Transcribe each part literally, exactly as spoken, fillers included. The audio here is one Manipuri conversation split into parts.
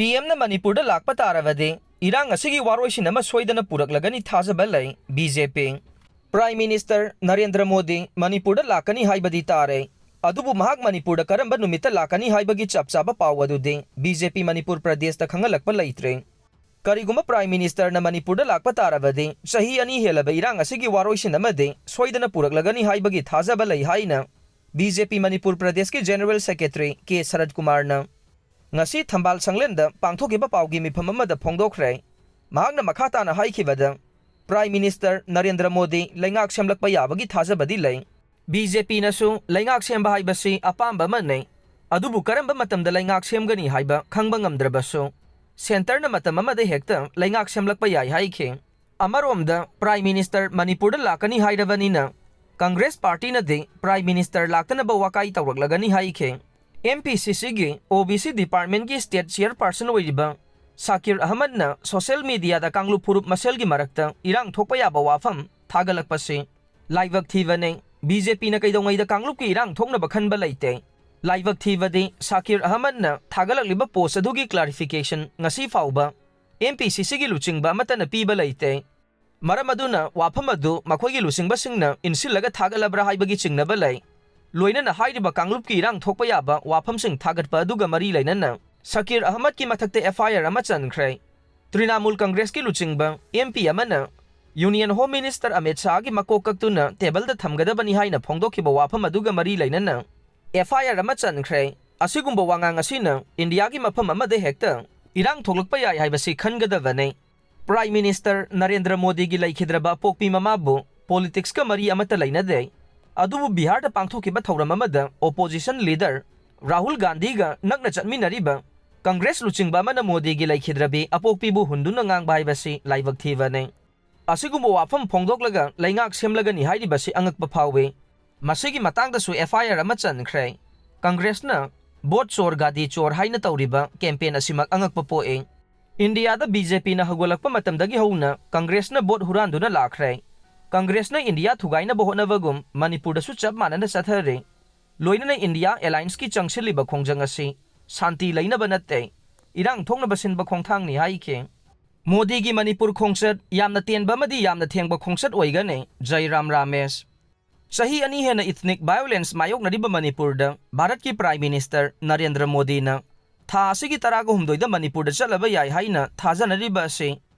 ꯄꯤ ꯑꯦꯝꯅ ꯃꯅꯤꯄꯨꯔꯗ ꯂꯥꯛꯄ ꯇꯥꯔꯕꯗꯤ ꯏꯔꯥꯡ ꯑꯁꯤꯒꯤ ꯋꯥꯔꯣꯏꯁꯤꯟ ꯑꯃ ꯁꯣꯏꯗꯅ ꯄꯨꯔꯛꯂꯒꯅꯤ ꯊꯥꯖꯕ ꯂꯩ ꯕꯤ ꯖꯦ ꯄꯤ꯫ Prime Minister ꯅꯔꯦꯟꯗ꯭ꯔ ꯃꯣꯗꯤ ꯃꯅꯤꯄꯨꯔꯗ ꯂꯥꯛꯀꯅꯤ ꯍꯥꯏꯕꯗꯤ ꯇꯥꯔꯦ꯫ ꯑꯗꯨꯕꯨ ꯃꯍꯥꯛ ꯃꯅꯤꯄꯨꯔꯗ ꯀꯔꯝꯕ ꯅꯨꯃꯤꯠꯇ ꯂꯥꯛꯀꯅꯤ ꯍꯥꯏꯕꯒꯤ ꯆꯞ ꯆꯥꯕ ꯄꯥꯎ ꯑꯗꯨꯗꯤ ꯕꯤ ꯖꯦ ꯄꯤ ꯃꯅꯤꯄꯨꯔ ꯄ꯭ꯔꯗꯦꯁꯇ ꯈꯪꯍꯜꯂꯛꯄ ꯂꯩꯇ꯭ꯔꯦ꯫ ꯀꯔꯤꯒꯨꯝꯕ Prime Ministerꯅ ꯃꯅꯤꯄꯨꯔꯗ ꯂꯥꯛꯄ ꯇꯥꯔꯕꯗꯤ ꯆꯍꯤ ꯑꯅꯤ ꯍꯦꯜꯂꯕ ꯏꯔꯥꯡ ꯑꯁꯤꯒꯤ ꯋꯥꯔꯣꯏꯁꯤꯟ ꯑꯃꯗꯤ ꯁꯣꯏꯗꯅ ꯄꯨꯔꯛꯂꯒꯅꯤ ꯍꯥꯏꯕꯒꯤ ꯊꯥꯖꯕ ꯂꯩ ꯍꯥꯏꯅ ꯕꯤ ꯖꯦ ꯄꯤ ꯃꯅꯤꯄꯨꯔ ꯄ꯭ꯔꯗꯦꯁꯀꯤ General Secretary ꯀꯦ ꯁꯔꯠ ꯀꯨꯃꯥꯔꯅ ꯉꯁꯤ ꯊꯝꯕꯥꯜ ꯁꯪꯂꯦꯟꯗ ꯄꯥꯡꯊꯣꯛꯈꯤꯕ ꯄꯥꯎꯒꯤ ꯃꯤꯐꯝ ꯑꯃꯗ ꯐꯣꯡꯗꯣꯛꯈ꯭ꯔꯦ꯫ ꯃꯍꯥꯛꯅ ꯃꯈꯥ ꯇꯥꯅ ꯍꯥꯏꯈꯤꯕꯗ, Prime Minister ꯅꯔꯦꯟꯗ꯭ꯔ ꯃꯣꯗꯤ ꯂꯩꯉꯥꯛ ꯁꯦꯝꯂꯛꯄ ꯌꯥꯕꯒꯤ ꯊꯥꯖꯕꯗꯤ ꯂꯩ꯫ ꯕꯤ ꯖꯦ ꯄꯤꯅꯁꯨ ꯂꯩꯉꯥꯛ ꯁꯦꯝꯕ ꯍꯥꯏꯕꯁꯤ ꯑꯄꯥꯝꯕ ꯑꯃꯅꯤ, ꯑꯗꯨꯕꯨ ꯀꯔꯝꯕ ꯃꯇꯝꯗ ꯂꯩꯉꯥꯛ ꯁꯦꯝꯒꯅꯤ ꯍꯥꯏꯕ ꯈꯪꯕ ꯉꯝꯗ꯭ꯔꯕꯁꯨ, centreꯅ ꯃꯇꯝ ꯑꯃꯗ ꯍꯦꯛꯇ ꯂꯩꯉꯥꯛ ꯁꯦꯝꯂꯛꯄ ꯌꯥꯏ ꯍꯥꯏꯈꯤ꯫ ꯑꯃꯔꯣꯝꯗ, Prime Minister ꯃꯅꯤꯄꯨꯔꯗ ꯂꯥꯛꯀꯅꯤ ꯍꯥꯏꯔꯕꯅꯤꯅ, Congress Partyꯅꯗꯤ Prime Minister ꯂꯥꯛꯇꯅꯕ ꯋꯥꯀꯥꯏ ꯇꯧꯔꯛꯂꯒꯅꯤ ꯍꯥꯏꯈꯤ꯫ ꯑꯦꯝ ꯄꯤ ꯁꯤ ꯁꯤꯒꯤ ꯑꯣ ꯕꯤ ꯁꯤ Departmentꯀꯤ State Chairperson ꯑꯣꯏꯔꯤꯕ ꯁꯥꯀꯤꯔ ꯑꯍꯃꯗꯅ social mediaꯗ ꯀꯥꯡꯂꯨꯞ ꯐꯨꯔꯨꯞ ꯃꯁꯦꯜꯒꯤ ꯃꯔꯛꯇ ꯏꯔꯥꯡ ꯊꯣꯛꯄ ꯌꯥꯕ ꯋꯥꯐꯝ ꯊꯥꯒꯠꯂꯛꯄꯁꯤ ꯂꯥꯏꯕꯛ ꯊꯤꯕꯅꯤ꯫ ꯕꯤ ꯖꯦ ꯄꯤꯅ ꯀꯩꯗꯧꯉꯩꯗ ꯀꯥꯡꯂꯨꯞꯀꯤ ꯏꯔꯥꯡ ꯊꯣꯛꯅꯕ ꯈꯟꯕ ꯂꯩꯇꯦ꯫ ꯂꯥꯏꯕꯛ ꯊꯤꯕꯗꯤ ꯁꯥꯀꯤꯔ ꯑꯍꯃꯗꯅ ꯊꯥꯒꯠꯂꯛꯂꯤꯕ post ꯑꯗꯨꯒꯤ clarification ꯉꯁꯤ ꯐꯥꯎꯕ ꯑꯦꯝ ꯄꯤ ꯁꯤ ꯁꯤꯒꯤ ꯂꯨꯆꯤꯡꯕ ꯑꯃꯠꯇꯅ ꯄꯤꯕ ꯂꯩꯇꯦ꯫ ꯃꯔꯝ ꯑꯗꯨꯅ ꯋꯥꯐꯝ ꯑꯗꯨ ꯃꯈꯣꯏꯒꯤ ꯂꯨꯆꯤꯡꯕꯁꯤꯡꯅ ꯏꯟꯁꯤꯜꯂꯒ ꯊꯥꯒꯠꯂꯕ꯭ꯔꯥ ꯍꯥꯏꯕꯒꯤ ꯆꯤꯡꯅꯕ ꯂꯩ꯫ ꯂꯣꯏꯅꯅ ꯍꯥꯏꯔꯤꯕ ꯀꯥꯡꯂꯨꯞꯀꯤ ꯏꯔꯥꯡ ꯊꯣꯛꯄ ꯌꯥꯕ ꯋꯥꯐꯝꯁꯤꯡ ꯊꯥꯒꯠꯄ ꯑꯗꯨꯒ ꯃꯔꯤ ꯂꯩꯅꯅ ꯁꯀꯤꯔ ꯑꯍꯃꯗꯀꯤ ꯃꯊꯛꯇ ꯑꯦꯐ ꯑꯥꯏ ꯑꯥꯔ ꯑꯃ ꯆꯟꯈ꯭ꯔꯦ꯫ ꯇ꯭ꯔꯤꯅꯥꯃꯨꯜ ꯀꯪꯒ꯭ꯔꯦꯁꯀꯤ ꯂꯨꯆꯤꯡꯕ ꯑꯦꯝ ꯄꯤ ꯑꯃꯅ Union Home Minister ꯑꯃꯤꯠ ꯁꯥꯍꯒꯤ ꯃꯀꯣꯛ ꯀꯛꯇꯨꯅ tableꯗ ꯊꯝꯒꯗꯕꯅꯤ ꯍꯥꯏꯅ ꯐꯣꯡꯗꯣꯛꯈꯤꯕ ꯋꯥꯐꯝ ꯑꯗꯨꯒ ꯃꯔꯤ ꯂꯩꯅꯅ ꯑꯦꯐ ꯑꯥꯏ ꯑꯥꯔ ꯑꯃ ꯆꯟꯈ꯭ꯔꯦ꯫ ꯑꯁꯤꯒꯨꯝꯕ ꯋꯥꯉꯥꯡ ꯑꯁꯤꯅ ꯏꯟꯗꯤꯌꯥꯒꯤ ꯃꯐꯝ ꯑꯃꯗ ꯍꯦꯛꯇ ꯏꯔꯥꯡ ꯊꯣꯛꯂꯛꯄ ꯌꯥꯏ ꯍꯥꯏꯕꯁꯤ ꯈꯟꯒꯗꯕꯅꯤ꯫ Prime Minister ꯅꯔꯦꯟꯗ꯭ꯔ ꯃꯣꯗꯤꯒꯤ ꯂꯩꯈꯤꯗ꯭ꯔꯕ ꯑꯄꯣꯛꯄꯤ ꯃꯃꯥꯕꯨ politicsꯀ ꯃꯔꯤ ꯑꯃꯠꯇ ꯂꯩꯅꯗꯦ꯫ ꯑꯗꯨꯕꯨ ꯕꯤꯍꯥꯔꯗ ꯄꯥꯡꯊꯣꯛꯈꯤꯕ ꯊꯧꯔꯝ ꯑꯃꯗ opposition leader ꯔꯥꯍꯨꯜ ꯒꯥꯟꯙꯤꯒ ꯅꯛꯅ ꯆꯠꯃꯤꯟꯅꯔꯤꯕ ꯀꯪꯒ꯭ꯔꯦꯁ ꯂꯨꯆꯤꯡꯕ ꯑꯃꯅ ꯃꯣꯗꯤꯒꯤ ꯂꯩꯈꯤꯗ꯭ꯔꯕꯤ ꯑꯄꯣꯛꯄꯤꯕꯨ ꯍꯨꯟꯗꯨꯅ ꯉꯥꯡꯕ ꯍꯥꯏꯕꯁꯤ ꯂꯥꯏꯕꯛ ꯊꯤꯕꯅꯤ꯫ ꯑꯁꯤꯒꯨꯝꯕ ꯋꯥꯐꯝ ꯐꯣꯡꯗꯣꯛꯂꯒ ꯂꯩꯉꯥꯛ ꯁꯦꯝꯂꯒꯅꯤ ꯍꯥꯏꯔꯤꯕꯁꯤ ꯑꯉꯛꯄ ꯐꯥꯎꯏ꯫ ꯃꯁꯤꯒꯤ ꯃꯇꯥꯡꯗꯁꯨ ꯑꯦꯐ ꯑꯥꯏ ꯑꯥꯔ ꯑꯃ ꯆꯟꯈ꯭ꯔꯦ꯫ ꯀꯪꯒ꯭ꯔꯦꯁꯅ ꯚꯣꯠ ꯆꯣꯔ ꯒꯥꯗꯤ ꯆꯣꯔ ꯍꯥꯏꯅ ꯇꯧꯔꯤꯕ campaign ꯑꯁꯤꯃꯛ ꯑꯉꯛꯄ ꯄꯣꯛꯏ꯫ ꯏꯟꯗꯤꯌꯥꯗ ꯕꯤ ꯖꯦ ꯄꯤꯅ ꯍꯧꯒꯠꯂꯛꯄ ꯃꯇꯝꯗꯒꯤ ꯍꯧꯅ ꯀꯪꯒ꯭ꯔꯦꯁꯅ ꯚꯣꯠ ꯍꯨꯔꯥꯟꯗꯨꯅ ꯂꯥꯛꯈ꯭ꯔꯦ꯫ ꯀꯪꯒ꯭ꯔꯦꯁꯅ ꯏꯟꯗꯤꯌꯥ ꯊꯨꯒꯥꯏꯅꯕ ꯍꯣꯠꯅꯕꯒꯨꯝ ꯃꯅꯤꯄꯨꯔꯗꯁꯨ ꯆꯞ ꯃꯥꯟꯅꯅ ꯆꯠꯊꯔꯤ꯫ ꯂꯣꯏꯅꯅ ꯏꯟꯗꯤꯌꯥ allianceꯀꯤ ꯆꯪꯁꯤꯜꯂꯤꯕ ꯈꯣꯡꯖꯪ ꯑꯁꯤ ꯁꯥꯟꯇꯤ ꯂꯩꯅꯕ ꯅꯠꯇꯦ꯫ ꯏꯔꯥꯡ ꯊꯣꯛꯅꯕ ꯁꯤꯟꯕ ꯈꯣꯡꯊꯥꯡꯅꯤ ꯍꯥꯏꯈꯤ꯫ ꯃꯣꯗꯤꯒꯤ ꯃꯅꯤꯄꯨꯔ ꯈꯣꯡꯆꯠ ꯌꯥꯝꯅ ꯇꯦꯟꯕ ꯑꯃꯗꯤ ꯌꯥꯝꯅ ꯊꯦꯡꯕ ꯈꯣꯡꯆꯠ ꯑꯣꯏꯒꯅꯤ, ꯖꯩꯔꯥꯝ ꯔꯥꯃꯦꯁ꯫ ꯆꯍꯤ ꯑꯅꯤ ꯍꯦꯟꯅ ethnic violence ꯃꯥꯌꯣꯛꯅꯔꯤꯕ ꯃꯅꯤꯄꯨꯔꯗ ꯚꯥꯔꯠꯀꯤ Prime Minister ꯅꯔꯦꯟꯗ꯭ꯔ ꯃꯣꯗꯤꯅ ꯊꯥ ꯑꯁꯤꯒꯤ ꯇꯔꯥꯒ ꯍꯨꯝꯗꯣꯏꯗ ꯃꯅꯤꯄꯨꯔꯗ ꯆꯠꯂꯕ ꯌꯥꯏ ꯍꯥꯏꯅ ꯊꯥꯖꯅꯔꯤꯕ ꯑꯁꯤ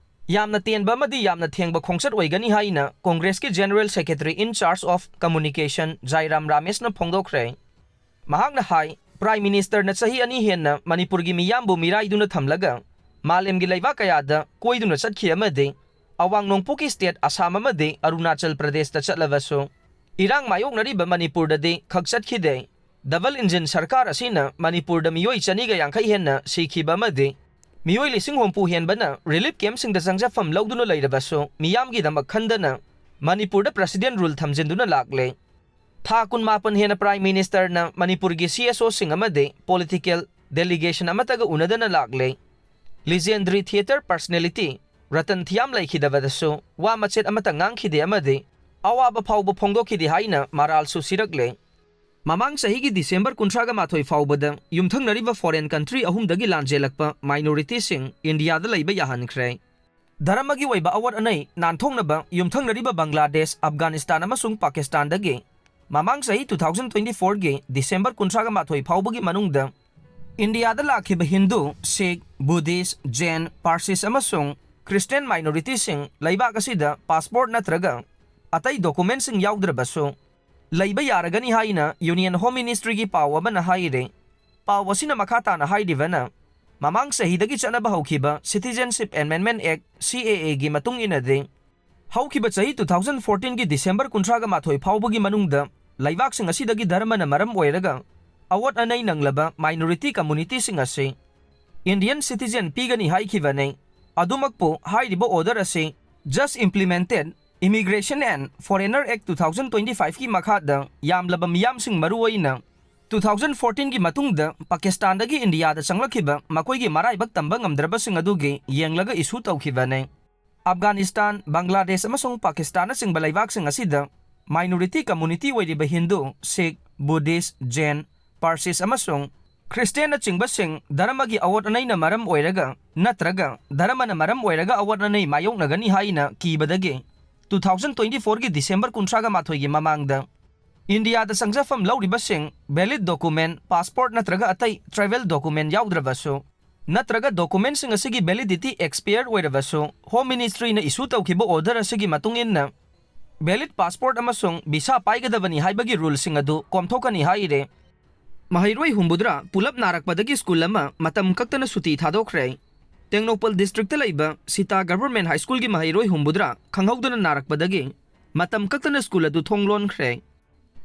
ꯌꯥꯝꯅ ꯇꯦꯟꯕ ꯑꯃꯗꯤ ꯌꯥꯝꯅ ꯊꯦꯡꯕ ꯈꯣꯡꯆꯠ ꯑꯣꯏꯒꯅꯤ ꯍꯥꯏꯅ ꯀꯣꯡꯒ꯭ꯔꯦꯁꯀꯤ General Secretary in charge of Communication ꯖꯥꯏꯔꯥꯝ ꯔꯥꯃꯦꯁꯅ ꯐꯣꯡꯗꯣꯛꯈ꯭ꯔꯦ꯫ ꯃꯍꯥꯛꯅ ꯍꯥꯏ, Prime Ministerꯅ ꯆꯍꯤ ꯑꯅꯤ ꯍꯦꯟꯅ ꯃꯅꯤꯄꯨꯔꯒꯤ ꯃꯤꯌꯥꯝꯕꯨ ꯃꯤꯔꯥꯏꯗꯨꯅ ꯊꯝꯂꯒ ꯃꯥꯂꯦꯝꯒꯤ ꯂꯩꯕꯥꯛ ꯀꯌꯥꯗ ꯀꯣꯏꯗꯨꯅ ꯆꯠꯈꯤ ꯑꯃꯗꯤ ꯑꯋꯥꯡ ꯅꯣꯡꯄꯣꯛꯀꯤ state ꯑꯁꯥꯝ ꯑꯃꯗꯤ ꯑꯔꯨꯅꯥꯆꯜ ꯄ꯭ꯔꯗꯦꯁꯇ ꯆꯠꯂꯕꯁꯨ ꯏꯔꯥꯡ ꯃꯥꯌꯣꯛꯅꯔꯤꯕ ꯃꯅꯤꯄꯨꯔꯗꯗꯤ ꯈꯛ ꯆꯠꯈꯤꯗꯦ꯫ Double engine ꯁꯔꯀꯥꯔ ꯑꯁꯤꯅ ꯃꯅꯤꯄꯨꯔꯗ ꯃꯤꯑꯣꯏ ꯆꯅꯤꯒ ꯌꯥꯡꯈꯩ ꯍꯦꯟꯅ ꯁꯤꯈꯤꯕ ꯑꯃꯗꯤ ꯃꯤꯑꯣꯏ ꯂꯤꯁꯤꯡ ꯍꯨꯝꯐꯨ ꯍꯦꯟꯕꯅ relief campꯁꯤꯡꯗ ꯆꯪꯖꯐꯝ ꯂꯧꯗꯨꯅ ꯂꯩꯔꯕꯁꯨ ꯃꯤꯌꯥꯝꯒꯤꯗꯃꯛ ꯈꯟꯗꯅ ꯃꯅꯤꯄꯨꯔꯗ President rule ꯊꯝꯖꯤꯟꯗꯨꯅ ꯂꯥꯛꯂꯦ꯫ ꯊꯥ ꯀꯨꯟꯃꯥꯄꯟ ꯍꯦꯟꯅ Prime Ministerꯅ ꯃꯅꯤꯄꯨꯔꯒꯤ CSOꯁꯤꯡ ꯑꯃꯗꯤ political delegation ꯑꯃꯠꯇꯒ ꯎꯅꯗꯅ ꯂꯥꯛꯂꯦ꯫ Legendary theatre personality ꯔꯇꯟ ꯊꯤꯌꯥꯝ ꯂꯩꯈꯤꯗꯕꯗꯁꯨ ꯋꯥ ꯃꯆꯦꯠ ꯑꯃꯠꯇ ꯉꯥꯡꯈꯤꯗꯦ ꯑꯃꯗꯤ ꯑꯋꯥꯕ ꯐꯥꯎꯕ ꯐꯣꯡꯗꯣꯛꯈꯤꯗꯦ ꯍꯥꯏꯅ ꯃꯔꯥꯜꯁꯨ ꯁꯤꯔꯛꯂꯦ꯫ ꯃꯃꯥꯡ ꯆꯍꯤꯒꯤ December ꯀꯨꯟꯊ꯭ꯔꯥꯒ ꯃꯥꯊꯣꯏ ꯐꯥꯎꯕꯗ ꯌꯨꯝꯊꯪꯅꯔꯤꯕ foreign country ꯑꯍꯨꯝꯗꯒꯤ ꯂꯥꯟꯖꯦꯜꯂꯛꯄ minorityꯁꯤꯡ ꯏꯟꯗꯤꯌꯥꯗ ꯂꯩꯕ ꯌꯥꯍꯟꯈ꯭ꯔꯦ꯫ ꯙꯔꯃꯒꯤ ꯑꯣꯏꯕ ꯑꯋꯥꯠ ꯑꯅꯩ ꯅꯥꯟꯊꯣꯛꯅꯕ ꯌꯨꯝꯊꯪꯅꯔꯤꯕ ꯕꯪꯒ꯭ꯂꯥꯗꯦꯁ, ꯑꯐꯒꯥꯅꯤꯁꯇꯥꯟ ꯑꯃꯁꯨꯡ ꯄꯥꯀꯤꯁꯇꯥꯟꯗꯒꯤ ꯃꯃꯥꯡ ꯆꯍꯤ two thousand twenty fourꯒꯤ December ꯀꯨꯟꯊ꯭ꯔꯥꯒ ꯃꯥꯊꯣꯏ ꯐꯥꯎꯕꯒꯤ ꯃꯅꯨꯡꯗ ꯏꯟꯗꯤꯌꯥꯗ ꯂꯥꯛꯈꯤꯕ ꯍꯤꯟꯗꯨ, ꯁꯤꯈ, ꯕꯨꯙꯤꯁ, ꯖꯦꯟ, ꯄꯥꯔꯁꯤꯁ ꯑꯃꯁꯨꯡ ꯈ꯭ꯔꯤꯁꯇꯤꯌꯥꯟ minorityꯁꯤꯡ ꯂꯩꯕꯥꯛ ꯑꯁꯤꯗ passport ꯅꯠꯇ꯭ꯔꯒ ꯑꯇꯩ documentꯁꯤꯡ ꯌꯥꯎꯗ꯭ꯔꯕꯁꯨ ꯂꯩꯕ ꯌꯥꯔꯒꯅꯤ ꯍꯥꯏꯅ Union Home Ministryꯒꯤ ꯄꯥꯎ ꯑꯃꯅ ꯍꯥꯏꯔꯤ꯫ ꯄꯥꯎ ꯑꯁꯤꯅ ꯃꯈꯥ ꯇꯥꯅ ꯍꯥꯏꯔꯤꯕꯅ, ꯃꯃꯥꯡ ꯆꯍꯤꯗꯒꯤ ꯆꯠꯅꯕ ꯍꯧꯈꯤꯕ Citizenship Amendment Act, CAAꯒꯤ ꯃꯇꯨꯡ ꯏꯟꯅꯗꯤ, ꯍꯧꯈꯤꯕ ꯆꯍꯤ two thousand fourteenꯒꯤ December ꯀꯨꯟꯊ꯭ꯔꯥꯒ ꯃꯥꯊꯣꯏ ꯐꯥꯎꯕꯒꯤ ꯃꯅꯨꯡꯗ ꯂꯩꯕꯥꯛꯁꯤꯡ ꯑꯁꯤꯗꯒꯤ ꯙꯔꯃꯅ ꯃꯔꯝ ꯑꯣꯏꯔꯒ ꯑꯋꯥꯠ ꯑꯅꯩ ꯅꯪꯂꯕ minority communityꯁꯤꯡ ꯑꯁꯤ Indian citizen ꯄꯤꯒꯅꯤ ꯍꯥꯏꯈꯤꯕꯅꯤ꯫ ꯑꯗꯨꯃꯛꯄꯨ ꯍꯥꯏꯔꯤꯕ order ꯑꯁꯤ Just Implemented Immigration and Foreigner Act two thousand twenty fiveꯀꯤ ꯃꯈꯥꯗ ꯌꯥꯝꯂꯕ ꯃꯤꯌꯥꯝꯁꯤꯡ, ꯃꯔꯨꯑꯣꯏꯅ two thousand fourteenꯒꯤ ꯃꯇꯨꯡꯗ ꯄꯥꯀꯤꯁꯇꯥꯟꯗꯒꯤ ꯏꯟꯗꯤꯌꯥꯗ ꯆꯪꯂꯛꯈꯤꯕ ꯃꯈꯣꯏꯒꯤ ꯃꯔꯥꯏꯕꯛ ꯇꯝꯕ ꯉꯝꯗ꯭ꯔꯕꯁꯤꯡ ꯑꯗꯨꯒꯤ ꯌꯦꯡꯂꯒ issue ꯇꯧꯈꯤꯕꯅꯤ꯫ ꯑꯐꯒꯥꯅꯤꯁꯇꯥꯟ, ꯕꯪꯒ꯭ꯂꯥꯗꯦꯁ ꯑꯃꯁꯨꯡ ꯄꯥꯀꯤꯁꯇꯥꯟꯅꯆꯤꯡꯕ ꯂꯩꯕꯥꯛꯁꯤꯡ ꯑꯁꯤꯗ minority community ꯑꯣꯏꯔꯤꯕ ꯍꯤꯟꯗꯨ, ꯁꯤꯈ, ꯕꯨꯙꯤꯁ, ꯖꯦꯟ, ꯄꯥꯔꯁꯤꯁ ꯑꯃꯁꯨꯡ ꯈ꯭ꯔꯤꯁꯇꯤꯌꯥꯟꯅꯆꯤꯡꯕꯁꯤꯡ ꯙꯔꯃꯒꯤ ꯑꯋꯣꯠ ꯑꯅꯩꯅ ꯃꯔꯝ ꯑꯣꯏꯔꯒ ꯅꯠꯇ꯭ꯔꯒ ꯙꯔꯃꯅ ꯃꯔꯝ ꯑꯣꯏꯔꯒ ꯑꯋꯣꯠ ꯑꯅꯩ ꯃꯥꯌꯣꯛꯅꯒꯅꯤ ꯍꯥꯏꯅ ꯀꯤꯕꯗꯒꯤ two thousand twenty fourꯒꯤ December ꯀꯨꯟꯊ꯭ꯔꯥꯒ ꯃꯥꯊꯣꯏꯒꯤ ꯃꯃꯥꯡꯗ ꯏꯟꯗꯤꯌꯥꯗ ꯆꯪꯖꯐꯝ ꯂꯧꯔꯤꯕꯁꯤꯡ valid document, passport ꯅꯠꯇ꯭ꯔꯒ ꯑꯇꯩ travel document ꯌꯥꯎꯗ꯭ꯔꯕꯁꯨ ꯅꯠꯇ꯭ꯔꯒ documentꯁꯤꯡ ꯑꯁꯤꯒꯤ validity expire ꯑꯣꯏꯔꯕꯁꯨ Home Ministryꯅ issue ꯇꯧꯈꯤꯕ order ꯑꯁꯤꯒꯤ ꯃꯇꯨꯡ ꯏꯟꯅ valid passport ꯑꯃꯁꯨꯡ visa ꯄꯥꯏꯒꯗꯕꯅꯤ ꯍꯥꯏꯕꯒꯤ ruleꯁꯤꯡ ꯑꯗꯨ ꯀꯣꯝꯊꯣꯛꯀꯅꯤ ꯍꯥꯏꯔꯦ꯫ ꯃꯍꯩꯔꯣꯏ ꯍꯨꯝꯐꯨꯇꯔꯥ ꯄꯨꯂꯞ ꯅꯥꯔꯛꯄꯗꯒꯤ ꯁ꯭ꯀꯨꯜ ꯑꯃ ꯃꯇꯝ ꯀꯛꯇꯅ ꯁꯨꯇꯤ ꯊꯥꯗꯣꯛꯈ꯭ꯔꯦ꯫ ꯇꯦꯡꯅꯧꯄꯜ ꯗꯤꯁꯇ꯭ꯔꯤꯛꯇ ꯂꯩꯕ ꯁꯤꯇꯥ ꯒꯚꯔꯟꯃꯦꯟꯠ ꯍꯥꯏ ꯁ꯭ꯀꯨꯜꯒꯤ ꯃꯍꯩꯔꯣꯏ ꯍꯨꯝꯐꯨꯇꯔꯥ ꯈꯪꯍꯧꯗꯅ ꯅꯥꯔꯛꯄꯗꯒꯤ ꯃꯇꯝ ꯀꯛꯇꯅ ꯁ꯭ꯀꯨꯜ ꯑꯗꯨ ꯊꯣꯡ ꯂꯣꯟꯈ꯭ꯔꯦ꯫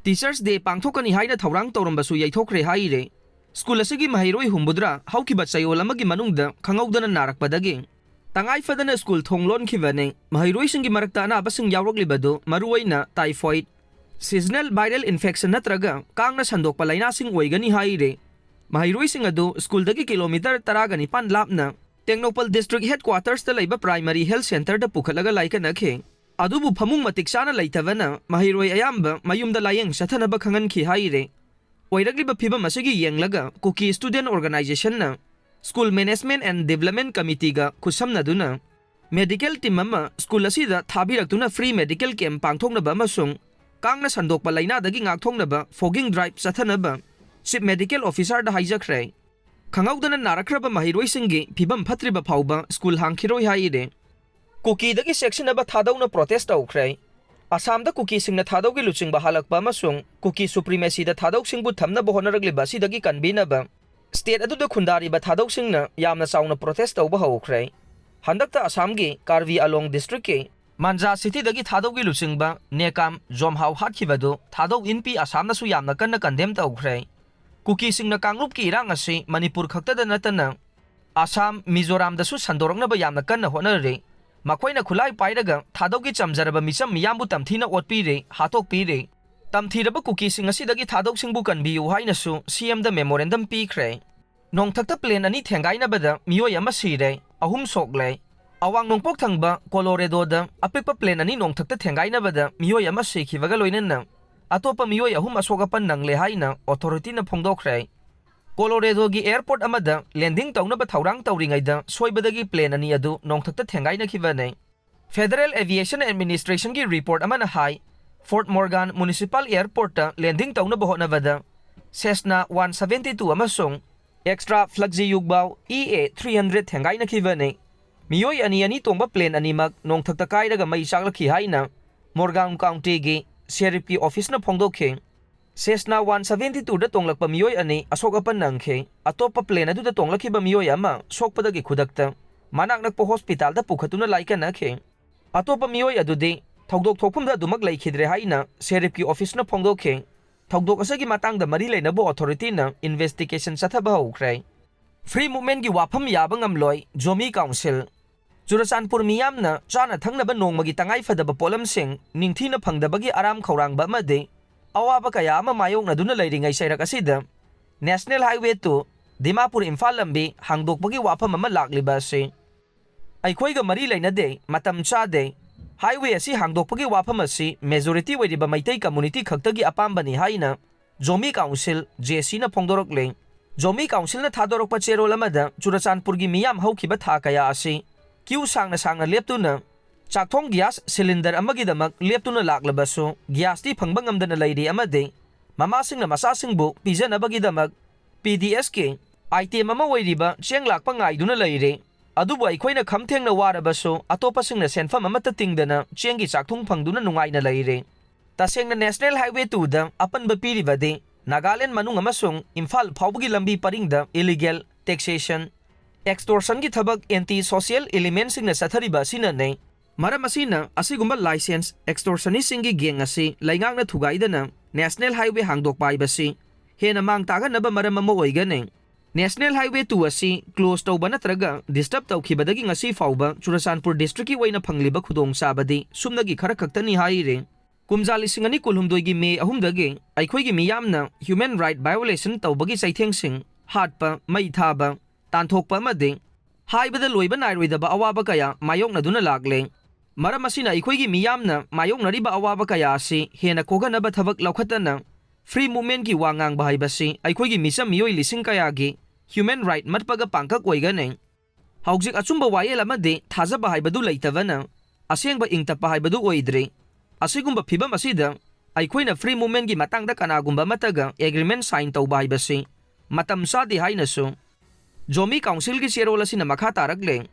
Teachers Day ꯄꯥꯡꯊꯣꯛꯀꯅꯤ ꯍꯥꯏꯅ ꯊꯧꯔꯥꯡ ꯇꯧꯔꯝꯕꯁꯨ ꯌꯩꯊꯣꯛꯈ꯭ꯔꯦ ꯍꯥꯏꯔꯦ꯫ ꯁ꯭ꯀꯨꯜ ꯑꯁꯤꯒꯤ ꯃꯍꯩꯔꯣꯏ ꯍꯨꯝꯐꯨꯇꯔꯥ ꯍꯧꯈꯤꯕ ꯆꯌꯣꯜ ꯑꯃꯒꯤ ꯃꯅꯨꯡꯗ ꯈꯪꯍꯧꯗꯅ ꯅꯥꯔꯛꯄꯗꯒꯤ ꯇꯉꯥꯏ ꯐꯗꯅ ꯁ꯭ꯀꯨꯜ ꯊꯣꯡ ꯂꯣꯟꯈꯤꯕꯅꯤ꯫ ꯃꯍꯩꯔꯣꯏꯁꯤꯡꯒꯤ ꯃꯔꯛꯇ ꯑꯅꯥꯕꯁꯤꯡ ꯌꯥꯎꯔꯛꯂꯤꯕꯗꯨ ꯃꯔꯨꯑꯣꯏꯅ typhoid, seasonal viral infection ꯅꯠꯇ꯭ꯔꯒ ꯀꯥꯡꯅ ꯁꯟꯗꯣꯛꯄ ꯂꯥꯏꯅꯥꯁꯤꯡ ꯑꯣꯏꯒꯅꯤ ꯍꯥꯏꯔꯦ꯫ ꯃꯍꯩꯔꯣꯏꯁꯤꯡ ꯑꯗꯨ ꯁ꯭ꯀꯨꯜꯗꯒꯤ ꯀꯤꯂꯣꯃꯤꯇꯔ ꯇꯔꯥꯒ ꯅꯤꯄꯥꯟ ꯂꯥꯞꯅ ꯇꯦꯡꯅꯧꯄꯜ ꯗꯤꯁꯇ꯭ꯔꯤꯛ ꯍꯦꯗꯀ꯭ꯋꯥꯇꯔꯁꯇ ꯂꯩꯕ ꯄ꯭ꯔꯥꯏꯃꯔꯤ ꯍꯦꯜꯊ ꯁꯦꯟꯇꯔꯗ ꯄꯨꯈꯠꯂꯒ ꯂꯥꯏꯀꯠꯅꯈꯤ꯫ ꯑꯗꯨꯕꯨ ꯐꯃꯨꯡ ꯃꯇꯤꯛ ꯆꯥꯅ ꯂꯩꯇꯕꯅ ꯃꯍꯩꯔꯣꯏ ꯑꯌꯥꯝꯕ ꯃꯌꯨꯝꯗ ꯂꯥꯌꯦꯡ ꯆꯠꯊꯅꯕ ꯈꯪꯍꯟꯈꯤ ꯍꯥꯏꯔꯦ꯫ ꯑꯣꯏꯔꯛꯂꯤꯕ ꯐꯤꯕꯝ ꯑꯁꯤꯒꯤ ꯌꯦꯡꯂꯒ ꯀꯨꯀꯤ ꯁ꯭ꯇꯨꯗꯦꯟꯠ ꯑꯣꯔꯒꯅꯥꯏꯖꯦꯁꯟꯅ ꯁ꯭ꯀꯨꯜ ꯃꯦꯅꯦꯖꯃꯦꯟꯠ ꯑꯦꯟ ꯗꯤꯕ꯭ꯂꯞꯃꯦꯟꯠ ꯀꯃꯤꯇꯤꯒ ꯈꯨꯠꯁꯝꯅꯗꯨꯅ ꯃꯦꯗꯤꯀꯦꯜ ꯇꯤꯝ ꯑꯃ ꯁ꯭ꯀꯨꯜ ꯑꯁꯤꯗ ꯊꯥꯕꯤꯔꯛꯇꯨꯅ ꯐ꯭ꯔꯤ ꯃꯦꯗꯤꯀꯦꯜ ꯀꯦꯝꯞ ꯄꯥꯡꯊꯣꯛꯅꯕ ꯑꯃꯁꯨꯡ ꯀꯥꯡꯅ ꯁꯟꯗꯣꯛꯄ ꯂꯥꯏꯅꯥꯗꯒꯤ ꯉꯥꯛꯊꯣꯛꯅꯕ ꯐꯣꯒꯤꯡ ꯗ꯭ꯔꯥꯏꯚ ꯆꯠꯊꯅꯕ ꯆꯤꯐ ꯃꯦꯗꯤꯀꯦꯜ ꯑꯣꯐꯤꯁꯥꯔꯗ ꯍꯥꯏꯖꯈ꯭ꯔꯦ꯫ ꯈꯪꯍꯧꯗꯅ ꯅꯥꯔꯛꯈ꯭ꯔꯕ ꯃꯍꯩꯔꯣꯏꯁꯤꯡꯒꯤ ꯐꯤꯕꯝ ꯐꯠꯇ꯭ꯔꯤꯕ ꯐꯥꯎꯕ ꯁ꯭ꯀꯨꯜ ꯍꯥꯡꯈꯤꯔꯣꯏ ꯍꯥꯏꯔꯦ꯫ ꯀꯨꯀꯤꯗꯒꯤ ꯆꯦꯛꯁꯤꯟꯅꯕ ꯊꯥꯗꯧꯅ ꯄ꯭ꯔꯣꯇꯦꯁ ꯇꯧꯈ꯭ꯔꯦ꯫ ꯑꯁꯥꯝꯗ ꯀꯨꯀꯤꯁꯤꯡꯅ ꯊꯥꯗꯧꯒꯤ ꯂꯨꯆꯤꯡꯕ ꯍꯥꯜꯂꯛꯄ ꯑꯃꯁꯨꯡ ꯀꯨꯀꯤ ꯁꯨꯄ꯭ꯔꯤꯃꯦꯁꯤꯗ ꯊꯥꯗꯧꯁꯤꯡꯕꯨ ꯊꯝꯅꯕ ꯍꯣꯠꯅꯔꯛꯂꯤꯕ ꯑꯁꯤꯗꯒꯤ ꯀꯟꯕꯤꯅꯕ ꯁ꯭ꯇꯦꯠ ꯑꯗꯨꯗ ꯈꯨꯟꯗꯥꯔꯤꯕ ꯊꯥꯗꯧꯁꯤꯡꯅ ꯌꯥꯝꯅ ꯆꯥꯎꯅ ꯄ꯭ꯔꯣꯇꯦꯁ ꯇꯧꯕ ꯍꯧꯈ꯭ꯔꯦ꯫ ꯍꯟꯗꯛꯇ ꯑꯁꯥꯝꯒꯤ ꯀꯥꯔꯕꯤ ꯑꯂꯣꯡ ꯗꯤꯁꯇ꯭ꯔꯤꯛꯀꯤ ꯃꯥꯟꯖꯥ ꯁꯤꯇꯤꯗꯒꯤ ꯊꯥꯗꯧꯒꯤ ꯂꯨꯆꯤꯡꯕ ꯅꯦꯀꯥꯝ ꯖꯣꯝꯍꯥꯎ ꯍꯥꯠꯈꯤꯕꯗꯨ ꯊꯥꯗꯧ ꯏꯟꯄꯤ ꯑꯁꯥꯝꯅꯁꯨ ꯌꯥꯝꯅ ꯀꯟꯅ ꯀꯟꯗꯦꯝ ꯇꯧꯈ꯭ꯔꯦ꯫ ꯀꯨꯀꯤꯁꯤꯡꯅ ꯀꯥꯡꯂꯨꯞꯀꯤ ꯏꯔꯥꯡ ꯑꯁꯤ ꯃꯅꯤꯄꯨꯔ ꯈꯛꯇꯗ ꯅꯠꯇꯅ ꯑꯁꯥꯝ, ꯃꯤꯖꯣꯔꯥꯝꯗꯁꯨ ꯁꯟꯗꯣꯔꯛꯅꯕ ꯌꯥꯝꯅ ꯀꯟꯅ ꯍꯣꯠꯅꯔꯤ꯫ ꯃꯈꯣꯏꯅ ꯈꯨꯠꯂꯥꯏ ꯄꯥꯏꯔꯒ ꯊꯥꯗꯧꯒꯤ ꯆꯝꯖꯔꯕ ꯃꯤꯆꯝ ꯃꯤꯌꯥꯝꯕꯨ ꯇꯝꯊꯤꯅ ꯑꯣꯠꯄꯤꯔꯦ, ꯍꯥꯠꯇꯣꯛꯄꯤꯔꯦ꯫ ꯇꯝꯊꯤꯔꯕ ꯀꯨꯀꯤꯁꯤꯡ ꯑꯁꯤꯗꯒꯤ ꯊꯥꯗꯧꯁꯤꯡꯕꯨ ꯀꯟꯕꯤꯌꯨ ꯍꯥꯏꯅꯁꯨ ꯁꯤ ꯑꯦꯝꯗ ꯃꯦꯃꯣꯔꯦꯟꯗꯝ ꯄꯤꯈ꯭ꯔꯦ꯫ ꯅꯣꯡꯊꯛꯇ ꯄ꯭ꯂꯦꯟ ꯑꯅꯤ ꯊꯦꯡꯒꯥꯏꯅꯕꯗ ꯃꯤꯑꯣꯏ ꯑꯃ ꯁꯤꯔꯦ, ꯑꯍꯨꯝ ꯁꯣꯛꯂꯦ꯫ ꯑꯋꯥꯡ ꯅꯣꯡꯄꯣꯛ ꯊꯪꯕ ꯀꯣꯂꯣꯔꯦꯗꯣꯗ ꯑꯄꯤꯛꯄ ꯄ꯭ꯂꯦꯟ ꯑꯅꯤ ꯅꯣꯡꯊꯛꯇ ꯊꯦꯡꯒꯥꯏꯅꯕꯗ ꯃꯤꯑꯣꯏ ꯑꯃ ꯁꯤꯈꯤꯕꯒ ꯂꯣꯏꯅꯅ ꯑꯇꯣꯞꯄ ꯃꯤꯑꯣꯏ ꯑꯍꯨꯝ ꯑꯁꯣꯛ ꯑꯄꯟ ꯅꯪꯂꯦ ꯍꯥꯏꯅ ꯑꯣꯊꯣꯔꯤꯇꯤꯅ ꯐꯣꯡꯗꯣꯛꯈ꯭ꯔꯦ꯫ ꯀꯣꯂꯣꯔꯦꯗꯣꯒꯤ ꯑꯦꯌꯔꯄꯣꯔꯠ ꯑꯃꯗ ꯂꯦꯟꯗꯤꯡ ꯇꯧꯅꯕ ꯊꯧꯔꯥꯡ ꯇꯧꯔꯤꯉꯩꯗ ꯁꯣꯏꯕꯗꯒꯤ ꯄ꯭ꯂꯦꯟ ꯑꯅꯤ ꯑꯗꯨ ꯅꯣꯡꯊꯛꯇ ꯊꯦꯡꯒꯥꯏꯅꯈꯤꯕꯅꯤ꯫ ꯐꯦꯗꯔꯦꯜ ꯑꯦꯚꯤꯌꯦꯁꯟ ꯑꯦꯗꯃꯤꯅꯤꯁꯇ꯭ꯔꯦꯁꯟꯒꯤ ꯔꯤꯄꯣꯔꯠ ꯑꯃꯅ ꯍꯥꯏ, ꯐꯣꯔꯠ ꯃꯣꯔꯒꯥꯟ ꯃ꯭ꯌꯨꯅꯤꯁꯤꯄꯥꯜ ꯑꯦꯌꯔꯄꯣꯔꯠꯇ ꯂꯦꯟꯗꯤꯡ ꯇꯧꯅꯕ ꯍꯣꯠꯅꯕꯗ ꯁꯦꯁꯅꯥ ꯋꯥꯟ ꯁꯚꯦꯟꯇꯤ ꯇꯨ ꯑꯃꯁꯨꯡ ꯑꯦꯛꯁꯇ꯭ꯔꯥ ꯐ꯭ꯂꯛꯖꯤꯌꯨꯒꯕꯥꯎ ꯏ ꯑꯦ ꯊ꯭ꯔꯤ ꯍꯟꯗ꯭ꯔꯦꯠ ꯊꯦꯡꯒꯥꯏꯅꯈꯤꯕꯅꯤ꯫ ꯃꯤꯑꯣꯏ ꯑꯅꯤ ꯑꯅꯤ ꯇꯣꯡꯕ ꯄ꯭ꯂꯦꯟ ꯑꯅꯤꯃꯛ ꯅꯣꯡꯊꯛꯇ ꯀꯥꯏꯔꯒ ꯃꯩ ꯆꯥꯛꯂꯛꯈꯤ ꯍꯥꯏꯅ ꯃꯣꯔꯒꯥꯎ ꯀꯥꯎꯟꯇꯤꯒꯤ ꯁꯦꯔꯤꯐꯀꯤ ꯑꯣꯐꯤꯁꯅ ꯐꯣꯡꯗꯣꯛꯈꯤ꯫ ꯁꯦꯁꯅꯥ ꯋꯥꯟ ꯁꯚꯦꯟꯇꯤ ꯇꯨꯗ ꯇꯣꯡꯂꯛꯄ ꯃꯤꯑꯣꯏ ꯑꯅꯤ ꯑꯁꯣꯛ ꯑꯄꯟ ꯅꯪꯈꯤ꯫ ꯑꯇꯣꯞꯄ ꯄ꯭ꯂꯦꯟ ꯑꯗꯨꯗ ꯇꯣꯡꯂꯛꯈꯤꯕ ꯃꯤꯑꯣꯏ ꯑꯃ ꯁꯣꯛꯄꯗꯒꯤ ꯈꯨꯗꯛꯇ ꯃꯅꯥꯛ ꯅꯛꯄ ꯍꯣꯁꯄꯤꯇꯥꯜꯗ ꯄꯨꯈꯠꯇꯨꯅ ꯂꯥꯏꯀꯠꯅꯈꯤ꯫ ꯑꯇꯣꯞꯄ ꯃꯤꯑꯣꯏ ꯑꯗꯨꯗꯤ ꯊꯧꯗꯣꯛ ꯊꯣꯛꯐꯝꯗ ꯑꯗꯨꯃꯛ ꯂꯩꯈꯤꯗ꯭ꯔꯦ ꯍꯥꯏꯅ ꯁꯦꯔꯤꯐꯀꯤ ꯑꯣꯐꯤꯁꯅ ꯐꯣꯡꯗꯣꯛꯈꯤ꯫ ꯊꯧꯗꯣꯛ ꯑꯁꯤꯒꯤ ꯃꯇꯥꯡꯗ ꯃꯔꯤ ꯂꯩꯅꯕ ꯑꯣꯊꯣꯔꯤꯇꯤꯅ ꯏꯟꯚꯦꯁꯇꯤꯒꯦꯁꯟ ꯆꯠꯊꯕ ꯍꯧꯈ꯭ꯔꯦ꯫ ꯐ꯭ꯔꯤ ꯃꯨꯚꯃꯦꯟꯒꯤ ꯋꯥꯐꯝ ꯌꯥꯕ ꯉꯝꯂꯣꯏ, ꯖꯣꯃꯤ ꯀꯥꯎꯟꯁꯤꯜ꯫ ꯆꯨꯔꯆꯥꯟꯄꯨꯔ ꯃꯤꯌꯥꯝꯅ ꯆꯥꯅ ꯊꯛꯅꯕ ꯅꯣꯡꯃꯒꯤ ꯇꯉꯥꯏꯐꯗꯕ ꯄꯣꯠꯂꯝꯁꯤꯡ ꯅꯤꯡꯊꯤꯅ ꯐꯪꯗꯕꯒꯤ ꯑꯔꯥꯝ ꯈꯧꯔꯥꯡꯕ ꯑꯃꯗꯤ ꯑꯋꯥꯕ ꯀꯌꯥ ꯑꯃ ꯃꯥꯌꯣꯛꯅꯗꯨꯅ ꯂꯩꯔꯤꯉꯩ ꯆꯩꯔꯛ ꯑꯁꯤꯗ national highway two Dimapur Imphal ꯂꯝꯕꯤ ꯍꯥꯡꯗꯣꯛꯄꯒꯤ ꯋꯥꯐꯝ ꯑꯃ ꯂꯥꯛꯂꯤꯕ ꯑꯁꯤ ꯑꯩꯈꯣꯏꯒ ꯃꯔꯤ ꯂꯩꯅꯗꯦ, ꯃꯇꯝ ꯆꯥꯗꯦ꯫ ꯍꯥꯏꯋꯦ ꯑꯁꯤ ꯍꯥꯡꯗꯣꯛꯄꯒꯤ ꯋꯥꯐꯝ ꯑꯁꯤ ꯃꯦꯖꯣꯔꯤꯇꯤ ꯑꯣꯏꯔꯤꯕ ꯃꯩꯇꯩ ꯀꯝꯃꯨꯅꯤꯇꯤ ꯈꯛꯇꯒꯤ ꯑꯄꯥꯝꯕꯅꯤ ꯍꯥꯏꯅ ꯖꯣꯃꯤ ꯀꯥꯎꯟꯁꯤꯜ, ꯖꯦ ꯁꯤꯅ ꯐꯣꯡꯗꯣꯔꯛꯂꯦ꯫ ꯖꯣꯃꯤ ꯀꯥꯎꯟꯁꯤꯜꯅ ꯊꯥꯗꯣꯔꯛꯄ ꯆꯦꯔꯣꯜ ꯑꯃꯗ ꯆꯨꯔꯆꯥꯟꯄꯨꯔꯒꯤ ꯃꯤꯌꯥꯝ ꯍꯧꯈꯤꯕ ꯊꯥ ꯀꯌꯥ ꯑꯁꯤ ꯀ꯭ꯌꯨ ꯁꯥꯡꯅ ꯁꯥꯡꯅ ꯂꯦꯞꯇꯨꯅ ꯆꯥꯛꯊꯣꯡ ꯒ꯭ꯌꯥꯁ ꯁꯤꯂꯤꯟꯗꯔ ꯑꯃꯒꯤꯗꯃꯛ ꯂꯦꯞꯇꯨꯅ ꯂꯥꯛꯂꯕꯁꯨ ꯒ꯭ꯌꯥꯁꯇꯤ ꯐꯪꯕ ꯉꯝꯗꯅ ꯂꯩꯔꯤ ꯑꯃꯗꯤ ꯃꯃꯥꯁꯤꯡꯅ ꯃꯆꯥꯁꯤꯡꯕꯨ ꯄꯤꯖꯅꯕꯒꯤꯗꯃꯛ ꯄꯤ ꯗꯤ ꯑꯦꯁꯀꯤ ꯑꯥꯏꯇꯦꯝ ꯑꯃ ꯑꯣꯏꯔꯤꯕ ꯆꯦꯡ ꯂꯥꯛꯄ ꯉꯥꯏꯗꯨꯅ ꯂꯩꯔꯤ꯫ ꯑꯗꯨꯕꯨ ꯑꯩꯈꯣꯏꯅ ꯈꯝ ꯊꯦꯡꯅ ꯋꯥꯔꯕꯁꯨ ꯑꯇꯣꯞꯄꯁꯤꯡꯅ ꯁꯦꯟꯐꯝ ꯑꯃꯠꯇ ꯇꯤꯡꯗꯅ ꯆꯦꯡꯒꯤ ꯆꯥꯛꯊꯨꯡ ꯐꯪꯗꯨꯅ ꯅꯨꯡꯉꯥꯏꯅ ꯂꯩꯔꯤ꯫ ꯇꯁꯦꯡꯅ ꯅꯦꯁꯅꯦꯜ ꯍꯥꯏꯋꯦ ꯇꯨꯗ ꯑꯄꯟꯕ ꯄꯤꯔꯤꯕꯗꯤ ꯅꯥꯒꯥꯂꯦꯟ ꯃꯅꯨꯡ ꯑꯃꯁꯨꯡ ꯏꯝꯐꯥꯜ ꯐꯥꯎꯕꯒꯤ ꯂꯝꯕꯤ ꯄꯔꯤꯡꯗ ꯏꯂꯤꯒꯦꯜ ꯇꯦꯛꯁꯦꯁꯟ, ꯑꯦꯛꯁꯇꯣꯔꯁꯟꯒꯤ ꯊꯕꯛ ꯑꯦꯟꯇꯤ ꯁꯣꯁꯤꯌꯦꯜ ꯏꯂꯤꯃꯦꯟꯁꯤꯡꯅ ꯆꯠꯊꯔꯤꯕ ꯑꯁꯤꯅꯅꯤ꯫ ꯃꯔꯝ ꯑꯁꯤꯅ ꯑꯁꯤꯒꯨꯝꯕ ꯂꯥꯏꯁꯦꯟꯁ ꯑꯦꯛꯁꯇꯣꯔꯁꯅꯤꯁꯁꯤꯡꯒꯤ ꯒꯦꯡ ꯑꯁꯤ ꯂꯩꯉꯥꯛꯅ ꯊꯨꯒꯥꯏꯗꯅ ꯅꯦꯁꯅꯦꯜ ꯍꯥꯏꯋꯦ ꯍꯥꯡꯗꯣꯛꯄ ꯍꯥꯏꯕꯁꯤ ꯍꯦꯟꯅ ꯃꯥꯡ ꯇꯥꯛꯍꯟꯅꯕ ꯃꯔꯝ ꯑꯃ ꯑꯣꯏꯒꯅꯤ꯫ ꯅꯦꯁꯅꯦꯜ ꯍꯥꯏꯋꯦ ꯇꯨ ꯑꯁꯤ ꯀ꯭ꯂꯣꯖ ꯇꯧꯕ ꯅꯠꯇ꯭ꯔꯒ ꯗꯤꯁꯇꯔꯕ ꯇꯧꯈꯤꯕꯗꯒꯤ ꯉꯁꯤ ꯐꯥꯎꯕ ꯆꯨꯔꯆꯥꯟꯄꯨꯔ ꯗꯤꯁꯇ꯭ꯔꯤꯛꯀꯤ ꯑꯣꯏꯅ ꯐꯪꯂꯤꯕ ꯈꯨꯗꯣꯡꯆꯥꯕꯗꯤ ꯁꯨꯞꯅꯒꯤ ꯈꯔ ꯈꯛꯇꯅꯤ ꯍꯥꯏꯔꯤ꯫ ꯀꯨꯝꯖꯥ ꯂꯤꯁꯤꯡ ꯑꯅꯤ ꯀꯨꯟꯍꯨꯝꯗꯣꯏꯒꯤ ꯃꯦ ꯑꯍꯨꯝꯗꯒꯤ ꯑꯩꯈꯣꯏꯒꯤ ꯃꯤꯌꯥꯝꯅ ꯍ꯭ꯌꯨꯃꯦꯟ ꯔꯥꯏꯠ ꯚꯥꯏꯑꯣꯂꯦꯁꯟ ꯇꯧꯕꯒꯤ ꯆꯩꯊꯦꯡꯁꯤꯡ, ꯍꯥꯠꯄ, ꯃꯩ ꯊꯥꯕ, ꯇꯥꯟꯊꯣꯛꯄ ꯑꯃꯗꯤ ꯍꯥꯏꯕꯗ ꯂꯣꯏꯕ ꯅꯥꯏꯔꯣꯏꯗꯕ ꯑꯋꯥꯕ ꯀꯌꯥ ꯃꯥꯌꯣꯛꯅꯗꯨꯅ ꯂꯥꯛꯂꯦ꯫ ꯃꯔꯝ ꯑꯁꯤꯅ ꯑꯩꯈꯣꯏꯒꯤ ꯃꯤꯌꯥꯝꯅ ꯃꯥꯌꯣꯛꯅꯔꯤꯕ ꯑꯋꯥꯕ ꯀꯌꯥ ꯑꯁꯤ ꯍꯦꯟꯅ ꯀꯣꯛꯍꯟꯅꯕ ꯊꯕꯛ ꯂꯧꯈꯠꯇꯅ Free movementꯀꯤ ꯋꯥ ꯉꯥꯡꯕ ꯍꯥꯏꯕꯁꯤ ꯑꯩꯈꯣꯏꯒꯤ ꯃꯤꯆꯝ ꯃꯤꯑꯣꯏ ꯂꯤꯁꯤꯡ ꯀꯌꯥꯒꯤ human right ꯃꯠꯄꯒ ꯄꯥꯡꯈꯛ ꯑꯣꯏꯒꯅꯤ꯫ ꯍꯧꯖꯤꯛ ꯑꯆꯨꯝꯕ ꯋꯥꯌꯦꯜ ꯑꯃꯗꯤ ꯊꯥꯖꯕ ꯍꯥꯏꯕꯗꯨ ꯂꯩꯇꯕꯅ ꯑꯁꯦꯡꯕ ꯏꯪ ꯇꯞꯄ ꯍꯥꯏꯕꯗꯨ ꯑꯣꯏꯗ꯭ꯔꯤ꯫ ꯑꯁꯤꯒꯨꯝꯕ ꯐꯤꯕꯝ ꯑꯁꯤꯗ ꯑꯩꯈꯣꯏꯅ free movementꯀꯤ ꯃꯇꯥꯡꯗ ꯀꯅꯥꯒꯨꯝꯕ ꯑꯃꯠꯇꯒ agreement sign ꯇꯧꯕ ꯍꯥꯏꯕꯁꯤ ꯃꯇꯝ ꯆꯥꯗꯦ ꯍꯥꯏꯅꯁꯨ ꯖꯣꯃꯤ councilꯒꯤ ꯆꯦꯔꯣꯜ ꯑꯁꯤꯅ ꯃꯈꯥ ꯇꯥꯔꯛꯂꯦ꯫